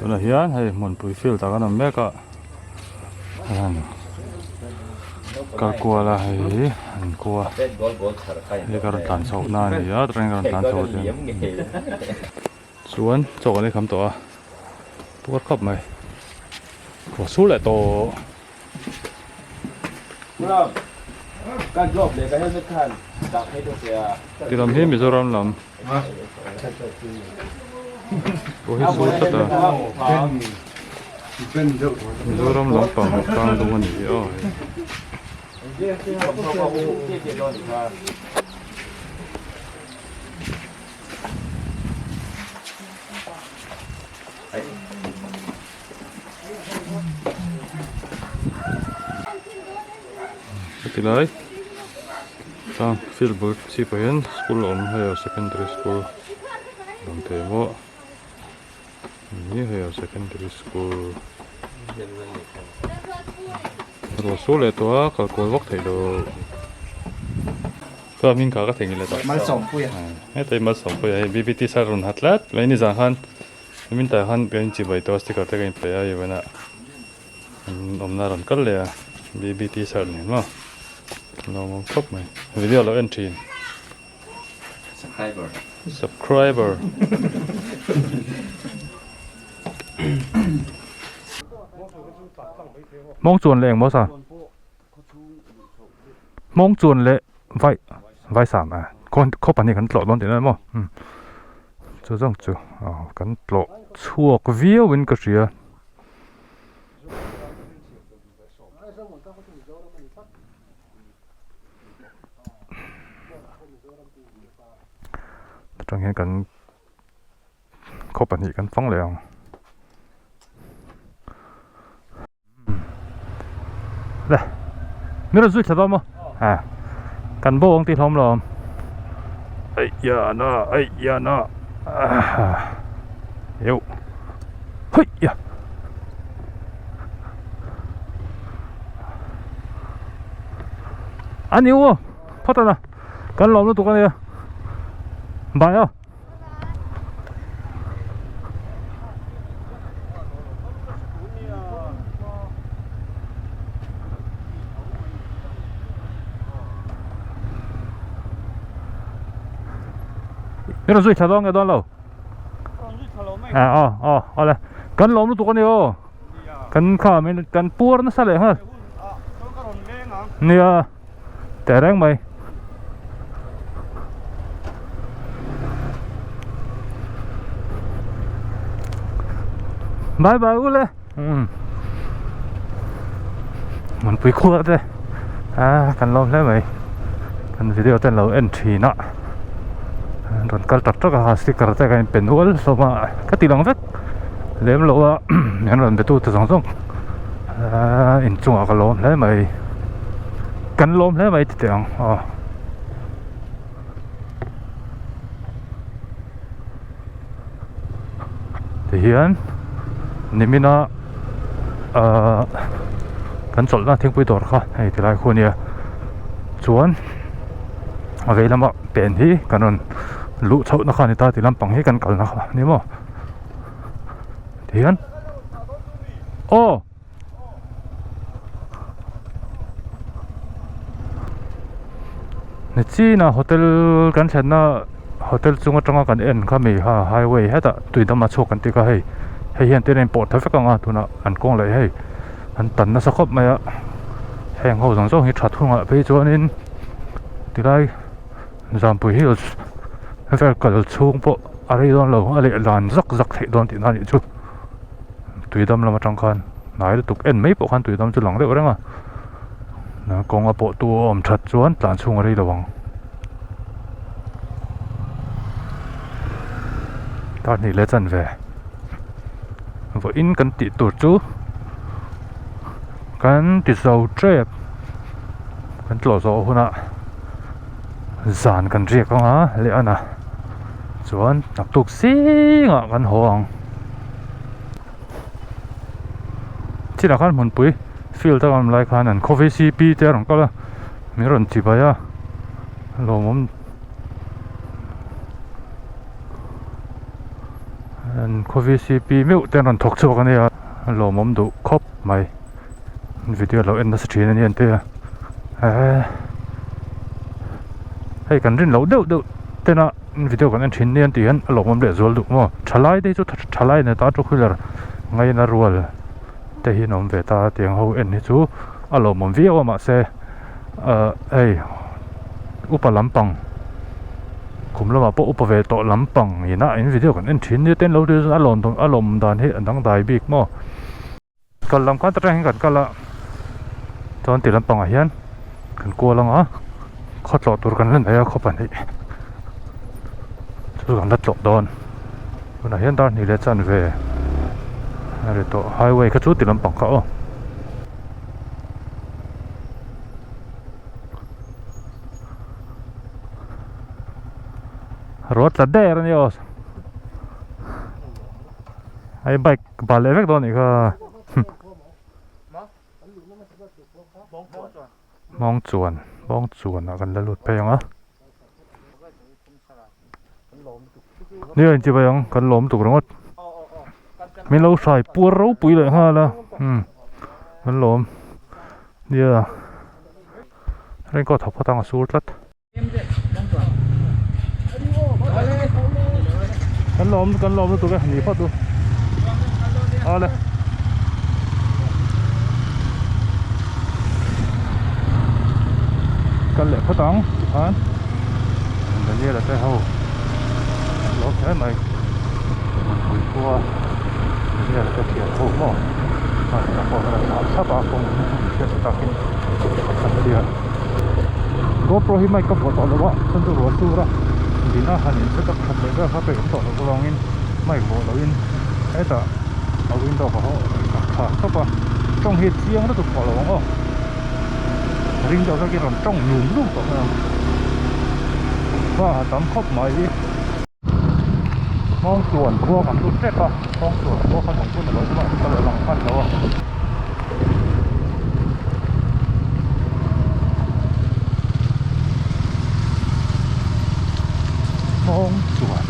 Tunah hian hei hmunpui field ah kan awm mek a hian kal kual a hei an khua hei ka rawn tlan chhoh na a ni a train ka rawn tlan chho chuan chaw kan ei kham tawh a puar khawp mai ruah sur leh tawh. Ti lam hi Mizoram lam pawh hi sur tlat a Mizoram lampang tlang dawng a ni hi aw hei. Heti lai tlang field bul chhip ah hian school a awm higher secondary school lang thei maw ni higher secondary school ruah sur leh tawh a kal kual vak theih loh chuan hming kha ka theihnghilh leh tawh Malsawmpuia heta hi Malsawmpuia hei B_B_T sir rawn ha tlat mai nizan khan. Hemi tah khan kan inchibai tawh a sticker te ka inpe a even ah an awmna a rawn kal leh a BB tshirt nen maw a awm khawp mai video lo en thin subscriber subscriber mawng chuan leh engmaw sa mawng chuan leh vai vai sam a khaw pahnih kan tlawh dawn tih na maw chu zawng chu aw kan tlawh chhuak viau in ka hria. Atang hian kan khaw pahnih kan fang leh ang. Le mi rawn zui thla dawn maw a kan bo ang tih hlawm lawm aih ya na aih ya na eu hei ya a ni u phawt a na kan lawm lutuk a nia bye aw. I rawn zui thla dawn nge dawn lo? A aw aw awle kan lawm lutuk a ni aw kan kha min kan puar nasa leh nghal nia. Teh reng mai. Bye bye ule. Um. Man pui khuar te. A kan lawm hle mai. Kan video ten lo en thin a. Rawn kal tak tak a sticker te kan in pe nual hlawm a. Ka ti lang vek. Lem lo a min rawn be tu te zawng zawng. Ahh inchungah ka lawm hle mai kan lawm hle mai titeh ang aw. Tihian nimina ahh kan chawlhna thingpui dawr kha hei tilai khu ania chuan a vei lama pen hi kan rawn luh chhohna kha a ni ta ti lampang hi kan kalna kha a ni maw. Tihian aw Nichina hotel kan thlenna hotel chung atanga kan en kha mi kha highway hetah tuidam a chhuak kan tih kha hei hei hian tin a inpawh ta vek ang a tunah an kawng leh hei an tan nasa khawp mai a heng ho zawng zawng hi that hunah phei chuanin tilai Zampui Hills vel kal chhung pawh a rei dawn lo a leh lan zak zak theih dawn tihna a nih chu tuidam lam atang khan hnai lutuk en mai pawh khan tuidam chu lang deuh reng a kawnga pawh tu a awm that chuan tlan chhung a rei lo ang tar hnih leh chanve vawiin kan tih tur chu kan ti zo tep kan tlawh zawh hunah. Zan kan riak ang a leh an a chuan naktuk zingah kan haw ang chinah khan hmunpui field a awm lai khan an khaw V_C_P te a rawn kal a min rawn chibai a lawmawm An khaw vcp meuh te an rawn thawk chhuak a nia a lawmawm duh khawp mai video lo en nasa thin a nia an tia eee hei kan rin loh deuh deuh tena video kan en thin nia an tih hian a lawmawm leh zual duh maw thalai te hi chu thalai an ni ta two wheeler ngaina rual te hi an awm ve ta tiang ho en hi chu a lawmawm viau a mahse ahh hei upa lampang kum lamah pawh upa ve tawh lampang inah in video kan en thin nia ten lo tir chuan a lawm a lawm dan hi a dangdai bik maw kal lam khan atang hian kan kal a chuan ti lampangah hian kan kual ang a khaw tlawh tur kan la nei a khaw pahnih chu kan la tlawh dawn tunah hian dar hnih leh chanve a ri tawh highway kha chu ti lampang kha aw. Ruah tla der a nia aw hei bike bal leh vek dawn a nih kha mawng chuan mawng chuan ah kan la lut phei ang a nia inchibai ang kan lawm tuk ringawt min lo hrai puar ropui leh nghal a umm kan lawm nia raincoat ha phawt ang a sur tlat kan lawm kan lawm lutuk e ni phawt u awle. Kal leh phawt ang tikhan Daniel-a te ho an lawm hle mai Mipui khua Daniel-a te thian ho maw a pawh a rawn thlah thlap a kawng hriat takin a hria GoPro hi mic ka vuah tawh lo a chuan chu ruah sur a dina han in set up that leh vel kha peih awm tawh loh avangin mic vuah loin hetah a window ka hawng ka khar tawp a tawng hi chiang lutuk tawh lo ang aw. Ring deuh hlek in rawn tawng lum lum tawh mai ang va a tam khawp mai nghawng chuan khua kan lut tep a nghawng chuan khua kha nung hun a lo awm a ka lo lang hman lo a. Nghawng chuan.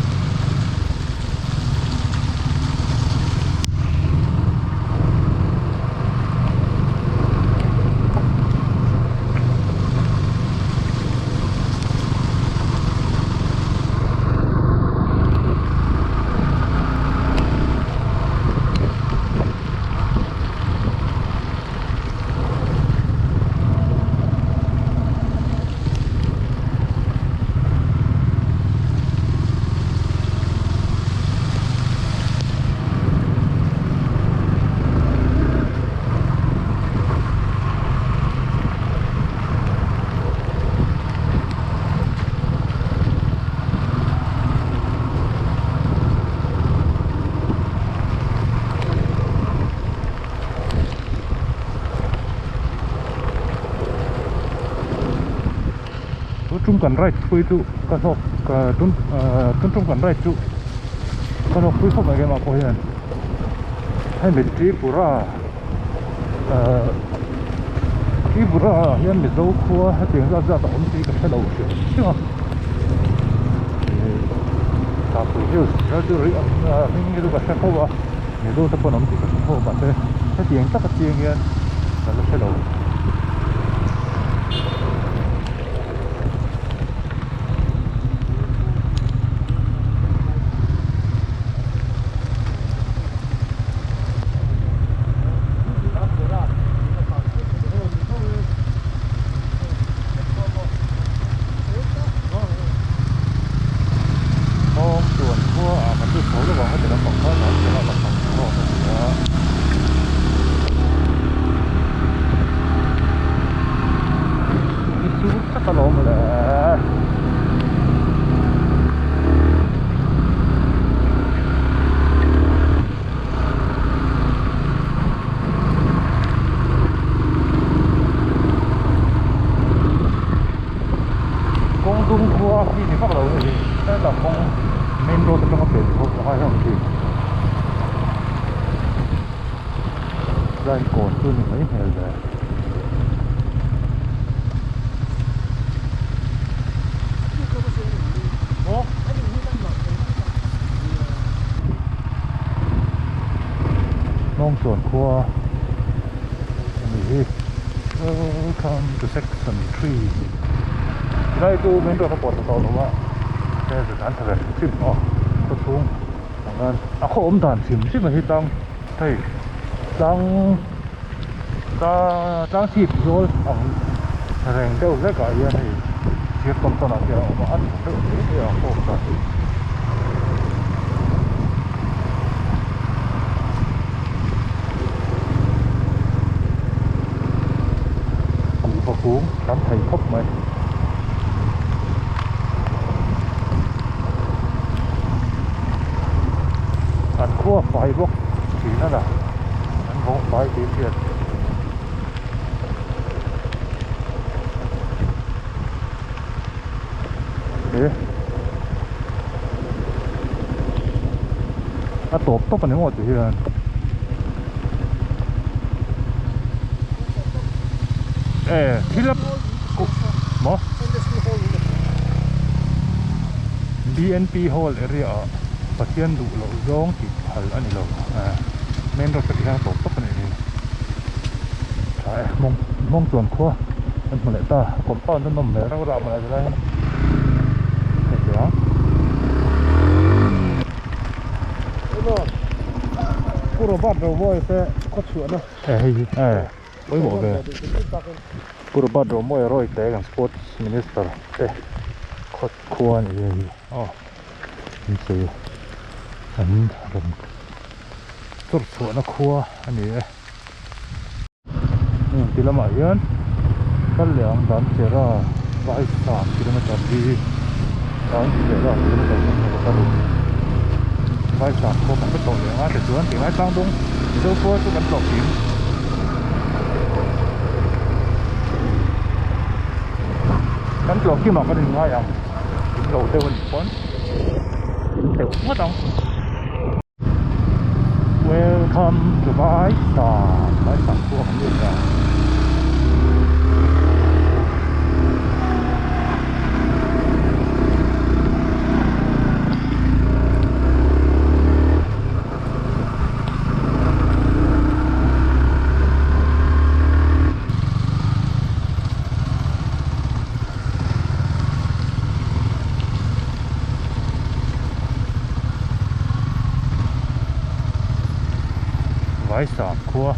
Tun tum kan ride pui chu ka hlawk tun tun tum kan ride chu ka hlawk pui khawp mai keimah pawh hian hemi Tripura ahh Tripura ah hian Mizo khua hetiang zat zat a awm tih ka hre lo hrim hrim a ih Sapui Hills hming hi chu ka hre fo a. Mizo te pawn awm tih ka hre khawp mahse hetiang taka chiang hian ka la hre lo. Kawng chuan khua ah kan lut tho lo ang heti lampang khan a thlalak a pang zawk a ni a. I chu tak alawm le. Kawng dung khua khi ni vak lo a ni hetah kawng main road atanga pen chhoh a ngai hlawm thin line kawn chu ni mai hmel ve. Hmawngchuan khua a ni hi welcome to section three tilai chu main road a pawh ta tawh lo a hei an tha ve hrim hrim aw khaw chhung ah khan a khaw awm dan hrim hrim a hi tlang hei tlang tlang chhip zawl ang reng deuh hlek ah hian hei thir tawn tawn ah hian a awm a a nuam deuh hle mai a khaw awm dan hi. Kuhva kung tam thei khawp mai. An khua fai bawk thin a la an vawng fai tih hriat. He a tawp tawp a ni maw ti hian e thil a maw B_N_P hall area ah Pathian duh loh zawng tih phal a ni lo main road te ti hian a tawp tawp a nih hi tha e mawng chuan khua kan hmu leh ta a compound a nawm hmel reuh rah mawlh a lai hei te ang Pu Robert Romawia te khaw chhuahna e hei hi e pawimawh ve Pu Robert Romawia Roy te kan sports minister te khaw khua a ni hei hi aw an sawi an rawn chawr chhuahna khua a ni e. Heng ti lamah hian kal leh ang dan chera vai sang kilometer hi dan chera kilometer 26 vai sang pawh kan hre tawh leh ang a tichuan tinglai tlang dawng mizo khua chu kan tlawh kim. Kan tlawh kimah kan inngai ang kim lo deuh a nih pawn kim deuh ngawt ang. Welcome to Vaisam Vaisam khua kan lut a. Vaisam khua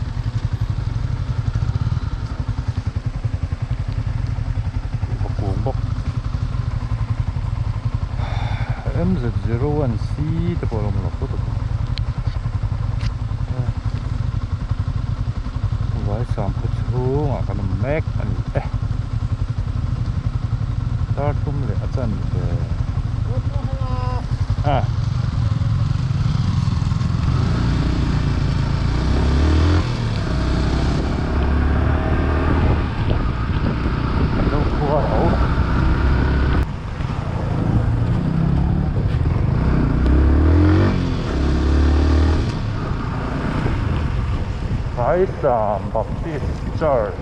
kung bawk M Z zero one C te pawh a lo awm lo phawt a Vaisam khaw chhungah kan awm mek a ni e. Tar thum leh a chan ve a. Lo khua tho. Vaisam Baptist Church.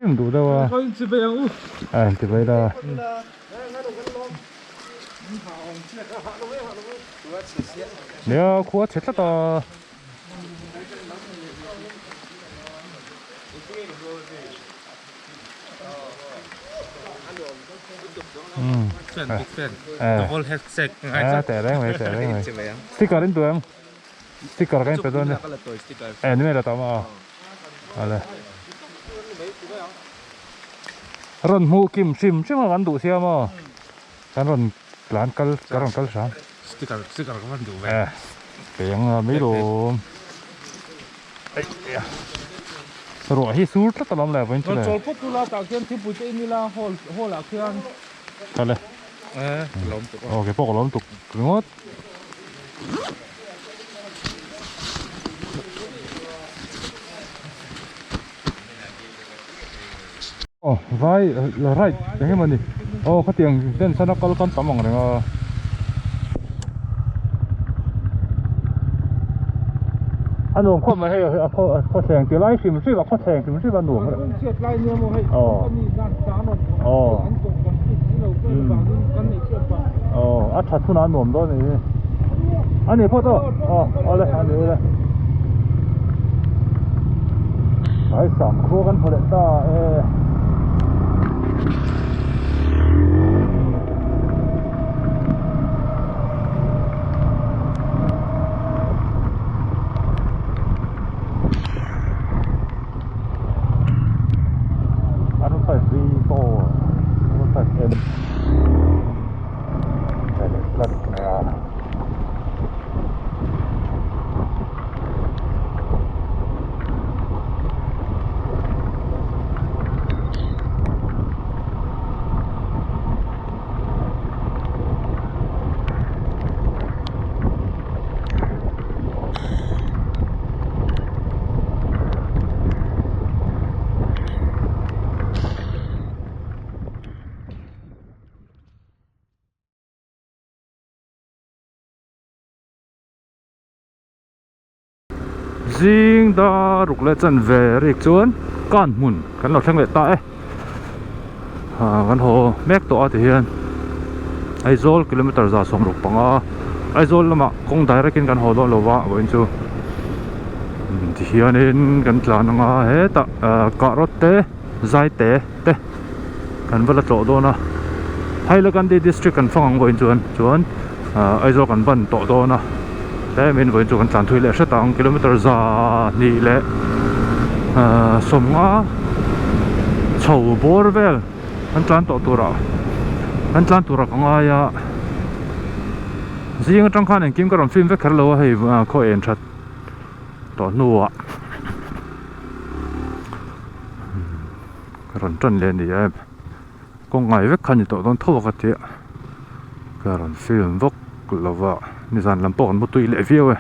Em duh deuh a. A ti bai la. Nia khua chhe tlat a. Sticker in duh em sticker ka in pe dawn e ni mai la tam a ale rawn hmuh kim hrim hrim a kan duh sia maw kan rawn tlan kal ka rawn kal hram sticker sticker ka van duh ve e peng a mai lawm. Ruah hi sur tlat alawm le vawiin chu le. Chawl phawt tula tah khian thingpui te in ila hall hall ah khian. Kal e. Eh ka lawm tuk a. Aw kei pawh ka lawm tuk ringawt. Aw vai right eng emaw ni aw khatiang den sana kal kan tam ang reng a. A nuam khawp mai hei a khaw a khawthleng ti lai hrim hrim a khawthleng hrim hrim a nuam Kan chhiat lai nia maw hei company nan ta an rawn an kawh kan tih mai lo vel vangin kan neih chhiat vang. Aw a that hunah a nuam dawn a ni. A ni phawt aw aw awle a ni ule. Ai sam khua kan hmu leh ta e. R15 V4 R15 M tlat mai a. Zing dar ruk leh chan ve rik chuan kan hmun kan lo thleng leh ta e ah kan haw mek tawh a tihian Aizawl kilometer 165 Aizawl lamah kawng direct in kan haw dawn lo va vawiin chu tihianin kan tlan anga hetah ah kahrawt te zai te te kan va la tlawh dawn a Hailakandi district kan fang ang vawiin chuan chuan ah Aizawl kan ban tawh dawn a tlemin vawiin chu kan tlan thui leh hret ang kilometer 200 leh ah 50 chho bawr vel kan tlan tawh turah kan tlan turah ka ngai a zing atang khan engkim ka rawn film vek kher lo a hei khaw en that tawh hnuah. Ka rawn tan leh a ni em kawng ngai vek kha a ni tawh dawn tho a ka tia ka rawn film vawk lo va nizan lam pawh kan mu tui leh viau e.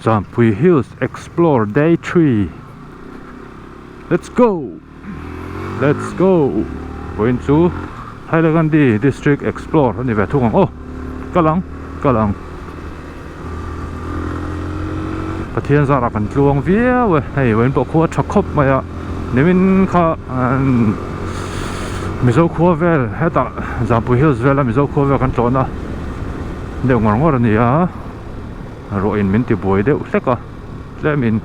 Zampui Hills Explore Day 3 Let's go Let's go vawiin chu Hailakandi District Explore a ni ve thung ang aw kal ang kal ang Pathian zarah kan tluang viau e hei vawiin pawh khua tha khawp mai a nimin kha Mizo khua vel hetah Zampui Hills vela Mizo khua vel kan tlawhna deuh ngawr ngawr a ni a ruah in min ti buai deuh hlek a tlemin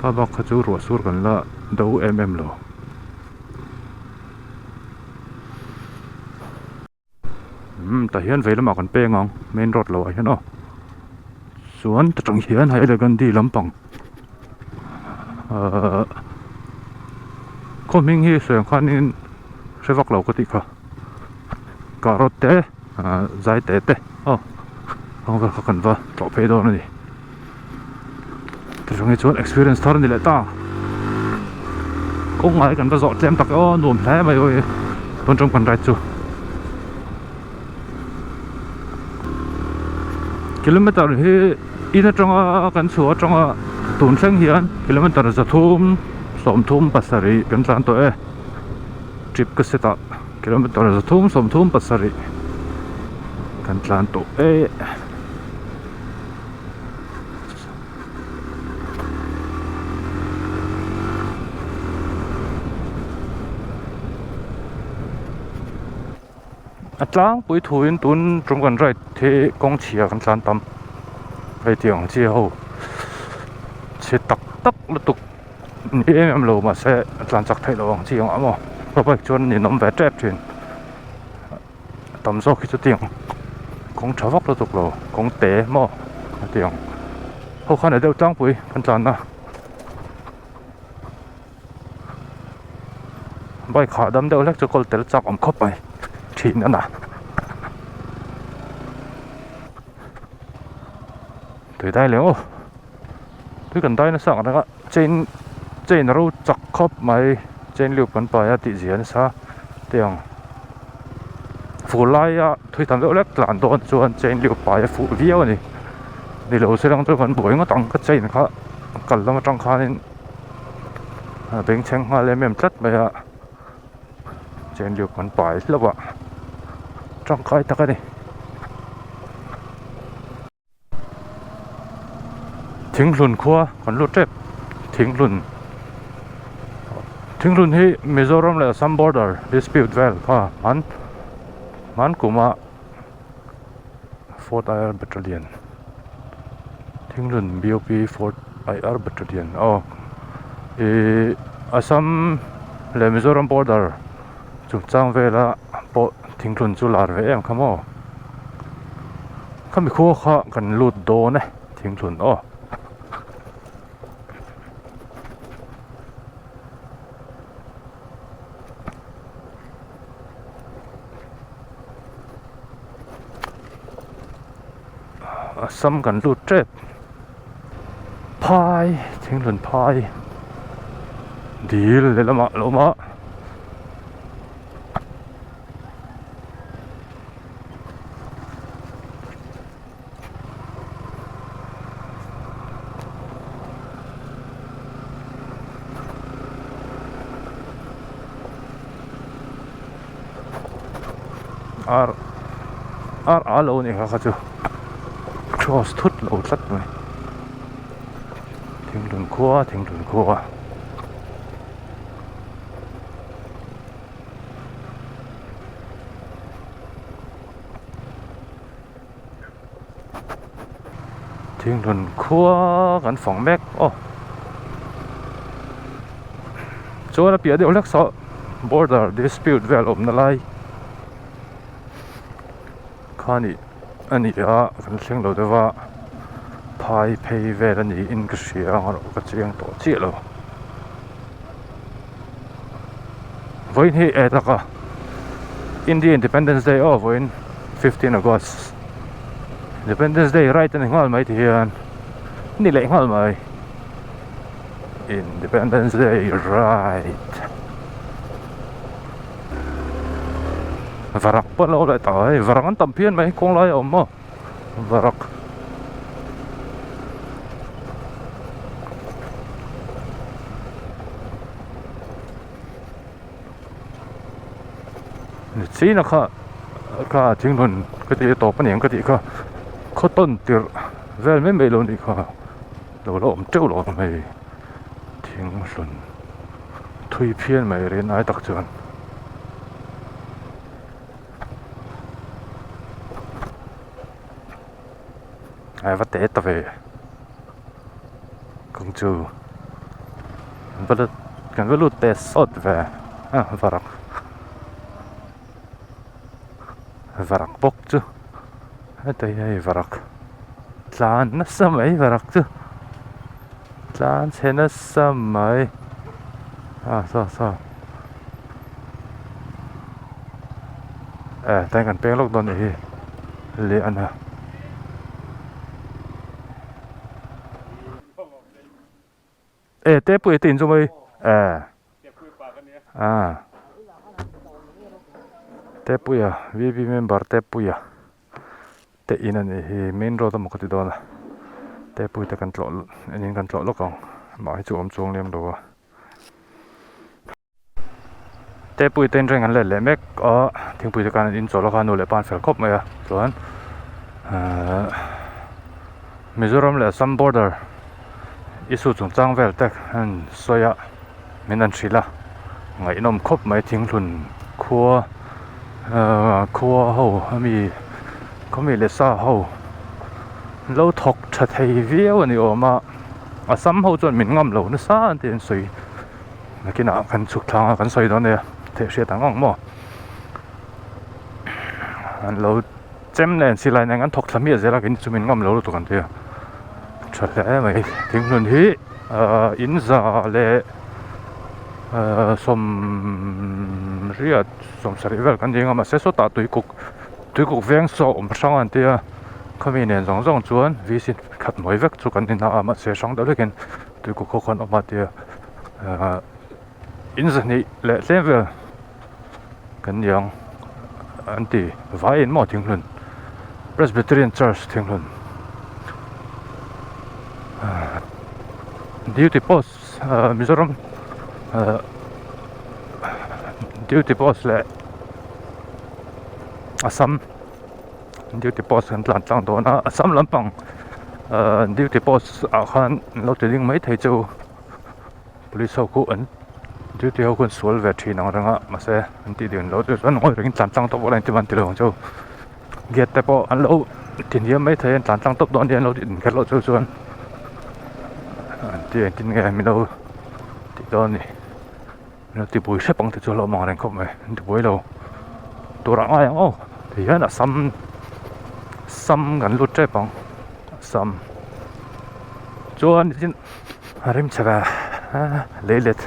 Kha bak kha chu ruah sur kan la do em em lo. Umm tah hian vei lamah kan peng ang main road lo ah hian aw chuan ta tang hian Hailakandi lampang ahh khaw hming hi sawi ang khanin hre vak lo ka tih kha carrot te ahh zai te te aw ang vel kha kan va tlawh phei dawn a ni. Tichuan hi chuan experience thar a ni leh ta kawng ngai kan va zawh tlem tak aw nuam hle mai awi tun tang kan ride chu kilometer hi in atanga kan chhuah atanga tun thleng hian kilometer 337 kan tlan tawh e trip ka set ah kilometer 337 kan tlan tawh e. A tlangpui thuin tun tum kan ride hi kawng chhia kan tlan tam hei tiang chi ho chhe tak tak lutuk ni em em lo mahse a tlan chak theih loh ang chi ang maw ka bike chuan a ninawm ve tep thin. Tam zawk hi chu tiang kawng tha vak lutuk lo kawng te maw a ti ang ho khan a deuh tlangpui kan tlan a bike hahdam deuh hlek chu kawl tel chak awm khawp mai thin a na tui dai leh aw tui kan dai nasa ang reng a chain chain a ro chak khawp mai chain lube kan pai a tih zia nasa tiang fur laia thui tam deuh hlek tlan dawn chuan chain lube pai a fuh viau a ni ni lo se lang chu kan buai ngawt ang ka chain kha kal lam atang khanin a bengchheng nghal em em tlat mai a chain lube kan pai hlauh a tangkai tak a ni. Thinghlun khua kan lut tep Thinghlun Thinghlun hi Mizoram leh Assam border dispute vel kha an hman kuma Fourth IR Battalion Thinghlun BOP Fourth IR Battalion aw ih Assam leh Mizoram border chungchang vela pawh Thinghlun chu lar ve em kha maw khami khua kha kan lut dawn e Thinghlun aw. Assam kan lut tep phai thinghlun phai dil lehlamah a lo awm a. Ar ar a lo ni kha kha chu cross thut lo tlat mai thinglun khua thinglun khua. Thinghlun khua kan fang mek aw chuan a piah deuh hlek saw border dispute vel awmna lai kha nih a ni a kan thleng lo deuh a phai phei vel a niin ka hria ang erawh ka chiang tawh chiah lo vawiin hi eh taka India Independence Day aw vawiin 15 August Independence Day right a ni nghal mai ti hian ni leh nghal mai Independence Day right varak pawh an lo leh ta hei varak an tam phian mai kawng lai a awm maw varak China kha kha thinghlun ka tih tawp a ni ang ka tih kha khaw tawn tirh vel mai mai lo nih kha lo la awm teuh lo ang hei thinghlun thui phian mai rin ai tak chuan. Ai va te ta ve kawng chu kan va lut kan va lut te sawt ve a varak varak bawk chu heta hi hei varak tlan nasa mai varak chu tlan chhe nasa mai a saw saw eh tlai kan peng lawk dawn nih hi leh ana eh te pui te in chu mai eh a te puia vv member te puia te in a nih hi main road emaw ka ti dawn a te pui te kan tlawh en in kan tlawh lawk ang mah hi chu awm chuang lem lo a. Tepui te in reng an let leh mek a thingpui te khan an in chawl a kha nu leh pa an fel khawp mai a chuan ahh Mizoram leh Assam border issue chungchang vel te an sawi a min an hrilh a ngaihnawm khawp mai thinghlun khua ahh khua ho ami khawmi leh sa ho lo thawk tha thei viau a ni awm a Assam ho chuan min ngam lo nasa an tih an sawi. Nakinah kan chhuk thlang a kan sawi dawn nia theih hriat ang ang maw an lo chem nen silai nen an thawk thla miah zel a keini chu min ngam lo lutuk an ti a tha hle mai thinghlun hi ahh in za leh ahh sawm riat sawm sarih vel kan ding a mahse sawtah tuikuk tuikuk veng saw awm hrang an tia khami nen zawng zawng chuan v c khat hnuai vek chu kan inah a mahse hrang deuh hlekin tuikuk ho khan awm a tia ahh in zahnih leh tlem vel kan ni ang an ti vai in maw thinghlun Presbyterian Church thinghlun ahh duty post ahh Mizoram ahh duty post leh Assam duty post kan tlan tlang dawn a Assam lampang. Ahh duty post ah khan an lo ti ding maithei chu police ho khu an duty ho khu an sual ve thin ang reng a mahse an tih dun loh chu chuan ngawi rengin tlan tlang tawp ula engtin an ti lo ang chu gate te pawh an lo ti hniam maithei an tlan tlang tawp dawn ania an lo ti din kher loh chu chuan an ti engtin nge min lo tih dawn a ni min lo ti bui hrep ang te chu a hlauhawm ang reng khawp mai an ti buai lo tur ah ngai ang aw ti hian a sam sam kan lut tep ang sam chuan tin a rim chhe ve leilet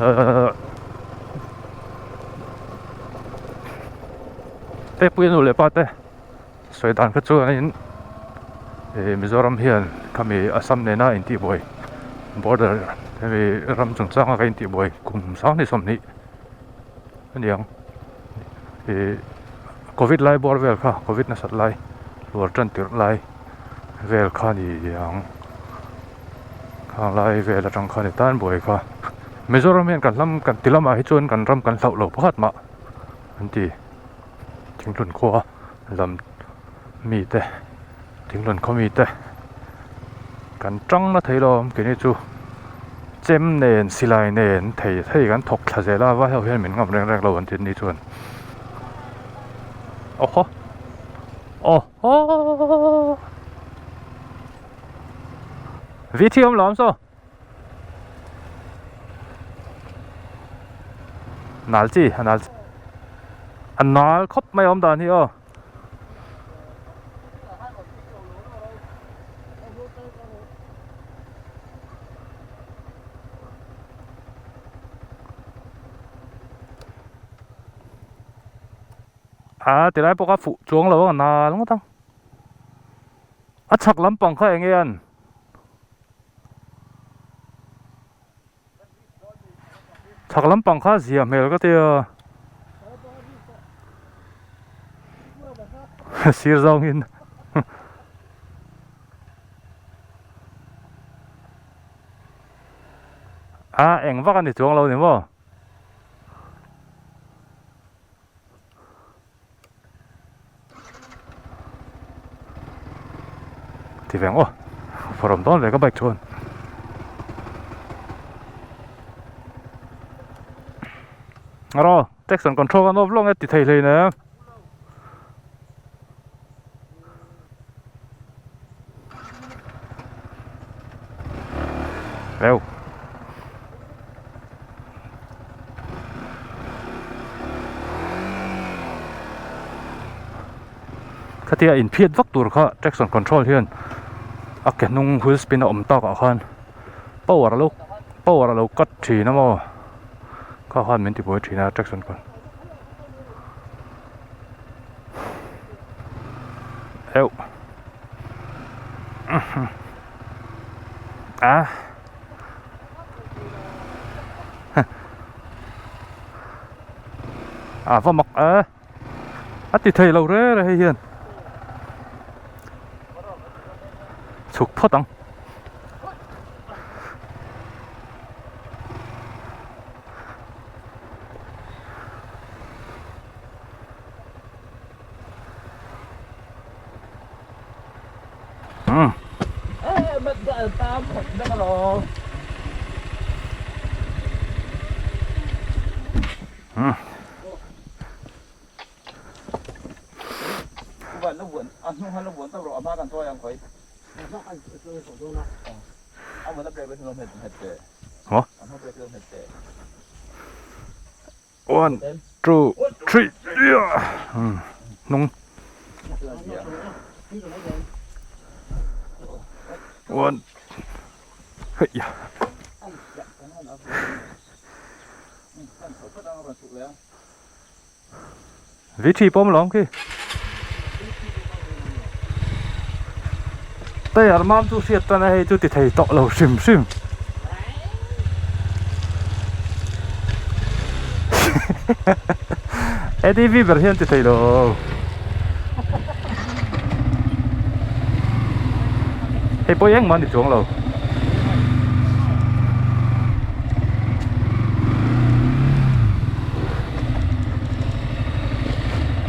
ahh tepui a nu leh pa te sawi dan kha chuanin ih Mizoram hian khami Assam nena intihbuai border hemi ram chungchanga ka intihbuai kum sanghnih sawmhnih a ni ang ih covid lai bawr vel kha covid nasat lai luar tan tirh lai vel kha a ni ang khang lai vel atang khan i tan buai kha Mizoram hian kan hlam kan ti lamah hi chuan kan ram kan hlauh lo pakhat mah an ti. Thinghlun khua lam mite thinghlun khaw mite kan tang na thei lo awm keini chu chem nen silai nen thei thei kan thawk thla zel a vai ho hian min ngam reng reng lo an ti ni chuan aw haw aw haw vi thi awm lo awm saw. Nal chi a nal a nal khawp mai a awm dan hi aw. A tilai pawh kha fuh chuang lo a nal ngawt ang a chhak lampang kha eng nge an. Chhak lampang kha zia hmel ka tia sir zawngin a eng vak a ni chuang lo ni maw. Ti ve ang aw fawrhawm dawn ve ka bike chuan Aro traction control kan off lawng e ti thei hlei nen Reu. Khatia inphiat vak tur kha traction control hian a ke hnung wheel spin a awm takah khan power alo power alo cut thin a maw kha khan min tibuai thin a traction con euh a. A va mak e a ti thei lo re re hei hian chhuk phawt ang. One, two, three, hnung. One, hei. Vị trí pawm lawm khi. Tayar mam chu hriat tan a hei chu ti thei tawh lo hrim hrim. ATV ber hian ti thei lo. Hei pawh engmah a ni chuang lo.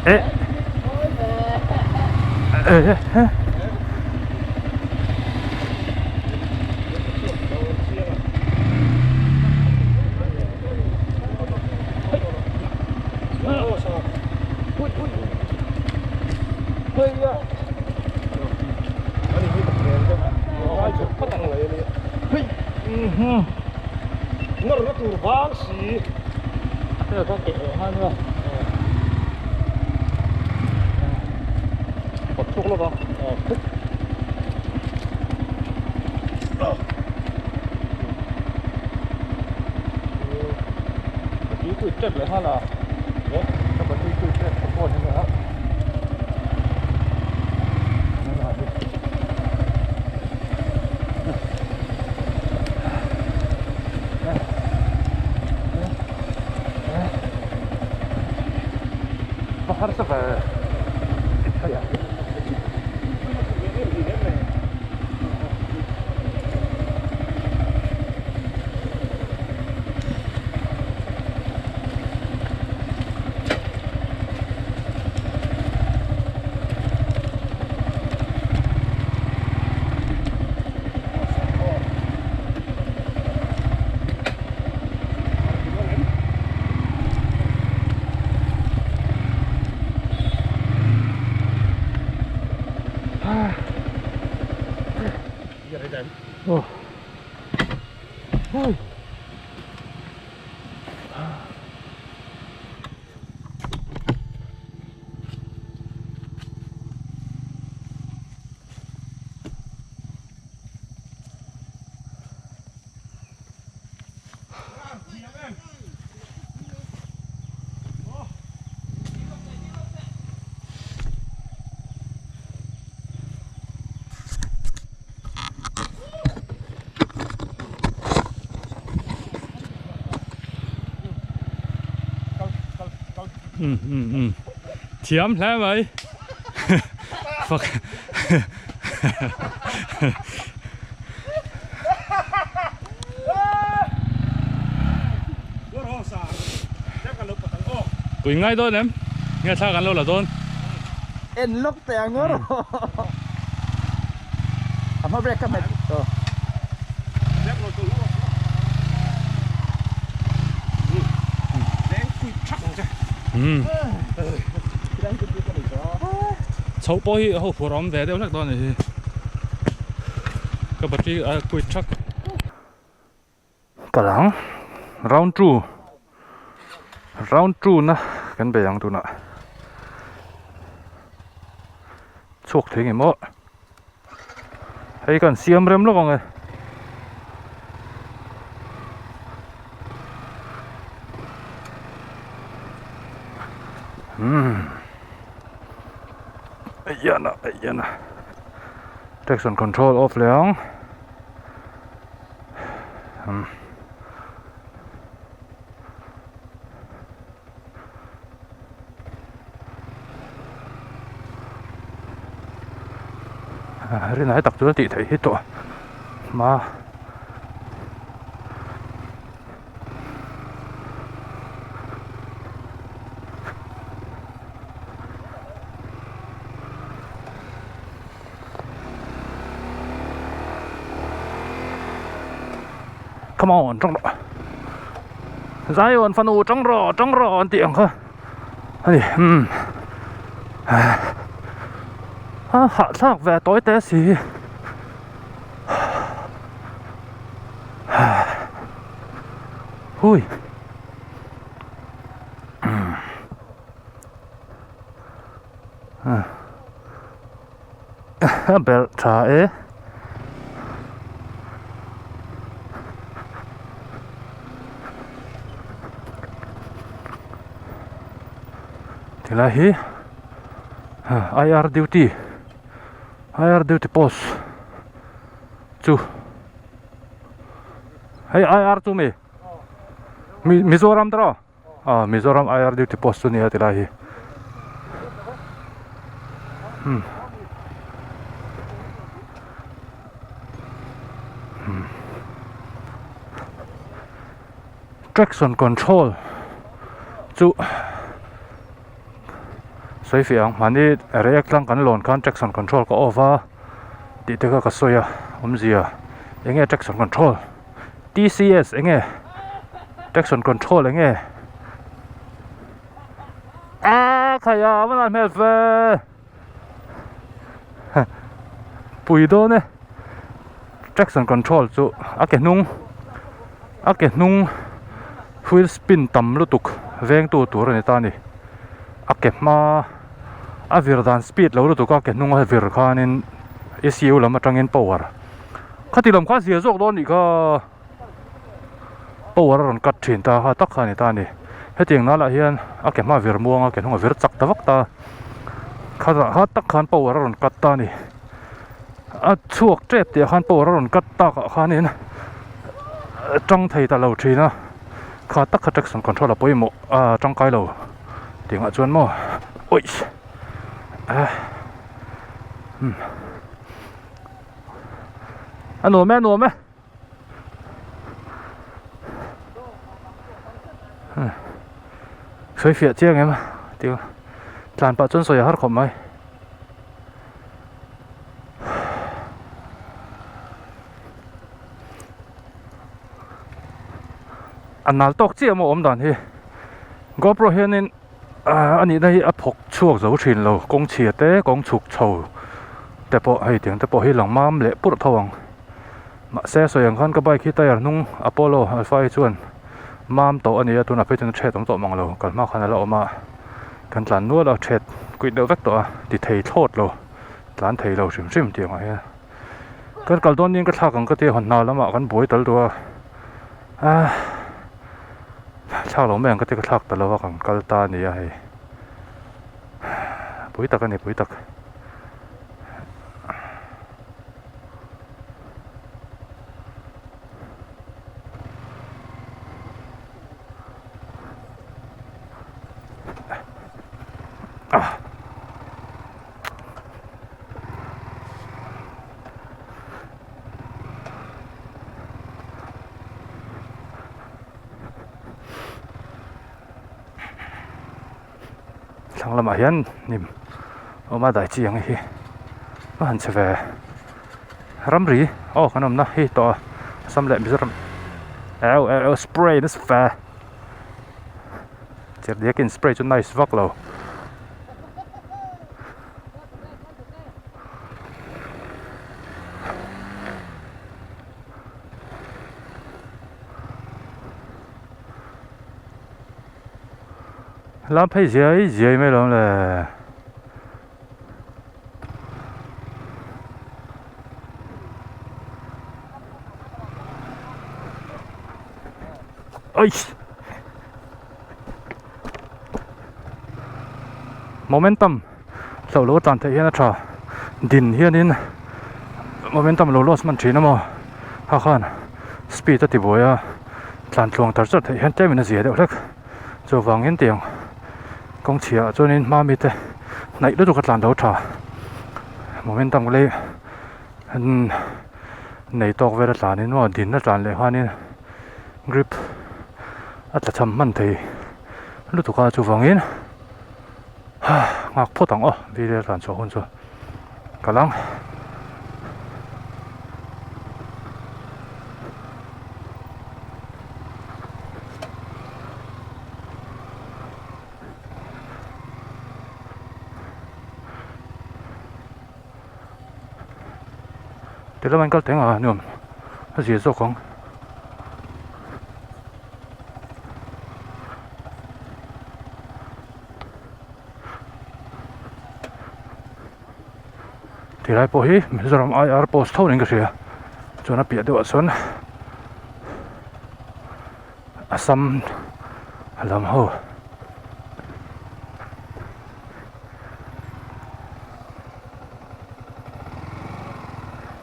Eh. Eh. Nawrna tur vang si. Thiam hle mai fuck Pui ngai dawn em nge thla kan lo la dawn en lawk teh ang ngawr a hma brake ka hmet aw Chhoh pawh hi ho phur a awm ve deuh hlek dawn a ni hi ka battery a quit thak. Kal ang round two round two na kan bei ang tunah chhuak thei nge maw hei kan siam rem lawk ang e. Umm aiyana aiyana traction control off leh ang. Rinai tak chu a tih theih hi tawh hma Come on tang rawh Zion fanu tang rawh tang rawh an tih ang kha a ni umm a hahthlak ve tawi te si hui. A belh tha e. Tilai hi IR duty IR duty post chu hei IR chu mi Mizoram tawh. Ah Mizoram IR duty post chu nia tilai hi hmm hmm traction control chu sawi fiah ang mahni react tlang kan lawn khan traction control ka off a tih te kha ka sawi a awmzia eng nge traction control. T_C_S eng nge traction control eng nge. A khai a va nalh hmel fe pui dawn e traction control chu a ke hnung a ke hnung wheel spin tam lutuk veng tu tur a ni ta a ni a ke hma a vir dan speed lo lutuk a ke hnung a vir khanin E C U lam atangin power khati lam kha a zia zawk dawn a nih kha. Power a rawn cut thin ta kha tak kha a ni ta a ni. Hetiang nal ah hian a ke hma vir muang a ke hnung a vir chak ta vak ta. Khatah kha tak khan power a rawn cut ta a ni. A chhuak tep tih ah khan power a rawn cut tak ah khanin a tang thei ta lo thin a. Kha tak kha traction control a pawimawh a tangkai lo tih ngah chuan maw awih ah umm a nuam e a nuam e. Sawi fiah chiang em tih tlan pah chuan sawi a har khawp mai. A nal tawk chiah maw awm dan hi GoPro hianin a nihna hi a phawk chhuak zo thin lo kawng chhia te kawng chhuk chho te pawh hei tiang te pawh hi lang mam leh purh tho ang. Mahse sawi ang khan ka bike hi tyre hnung Apollo Alpha hi chuan mam tawh a ni a, tunah phei chuan a ṭhet awm tawh mang lo, kal hma khan a la awm a, kan tlan nual a, ṭhet kuit deuh vek tawh a, ti thei thlawt lo, tlan thei lo hrim hrim tih angah hian kan kal dawn niin ka thlak ang ka ti a, hawn hna lamah kan buai tal duh a, ah thlak lo mai ang ka ti ka thlak ta lo a, kan kal ta a ni a hei, pui tak a ni pui tak. Thlang lamah hian hnim a awm a dai chi ang hi a han che ve ramri aw kan awmna hi tawh a Assam leh Mizoram au au spray nasa fe chirhdiakin spray chu nice vak lo. Lam phei ziai ziai mai lo le. Oi. Momentum hloh lo tan theih hian a tha din hianin momentum lo loss hman thin a maw kha khan speed a ti buai a tlan tluang tar char theih hian tlem in a zia deuh hlek chuvangin tiang kawng chhia ah chuanin hma mite hnaih lutuk a tlan lo tha momentum lei nei tawk vel a tlanin maw din a tlan leh khanin grip a tla cham hman thei lutuk a chuvangin nghak phawt ang aw video tlan chhuah hun chu kal ang. Ti lamah in kal teng a nuam a zia zawk ang. Ti lai pawh hi Mizoram I R post tho niin ka hria chuan a piah deuhah chuan Assam lam ho.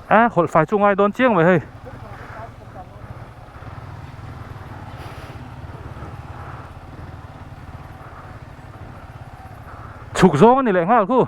A hawlh fai chu ngai dawn chiang mai hei. Chhuk zawng a ni leh nghal khu.